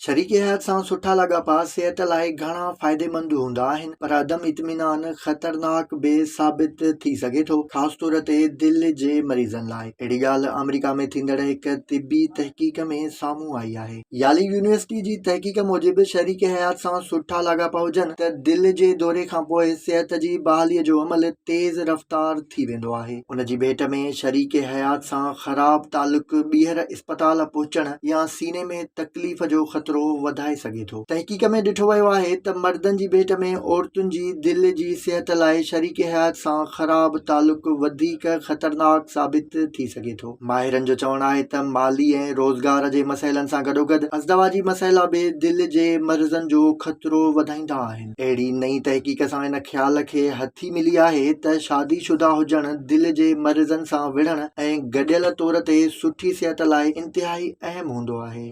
شريڪ حيات سان سٺا لاڳاپا صحت لاء گهڻا فائديمند هوندا آهن پر عدم اطمينان خطرناڪ به ثابت ٿي سگهي ٿو، خاص طور تي دل جي مريضن لاء. اهڙي ڳالهه آمريڪا ۾ ٿيندڙ هڪ طبي تحقيق ۾ سامهون آئي آهي. يالي يونيورسٽي جي تحقيق موجب شريڪ حيات سان سٺا لاڳاپا هجن ته دل جي دوري کانپوء صحت جي بحالي جو عمل تيز رفتار ٿي ويندو آهي. ان جي ڀيٽ ۾ شريڪ حيات سان خراب تعلق ٻيهر اسپتال پهچڻ يا سيني ۾ تڪليف جو خطرو وڌائي سگهي ٿو. تحقيق ۾ ڏٺو ويو آهي ته مردن جي ڀيٽ ۾ عورتن جي دل جي صحت لاء شريڪ حيات سان خراب تعلق وڌيڪ خطرناڪ ثابت ٿي سگهي ٿو. ماهرن جو چوڻ آهي ته مالي ۽ روزگار جي مسئلن سان گڏوگڏ ازدواجي مسئلا به دل جي مرضن جو خطرو وڌائيندا آهن. اهڙي نئين تحقيق سان ان خيال کي هٿي ملي آهي ته شادي شده هجڻ دل جي مرضن سان وڙهڻ ۽ گڏيل طور تي سٺي صحت لاء انتهائي اهم هوندو آهي.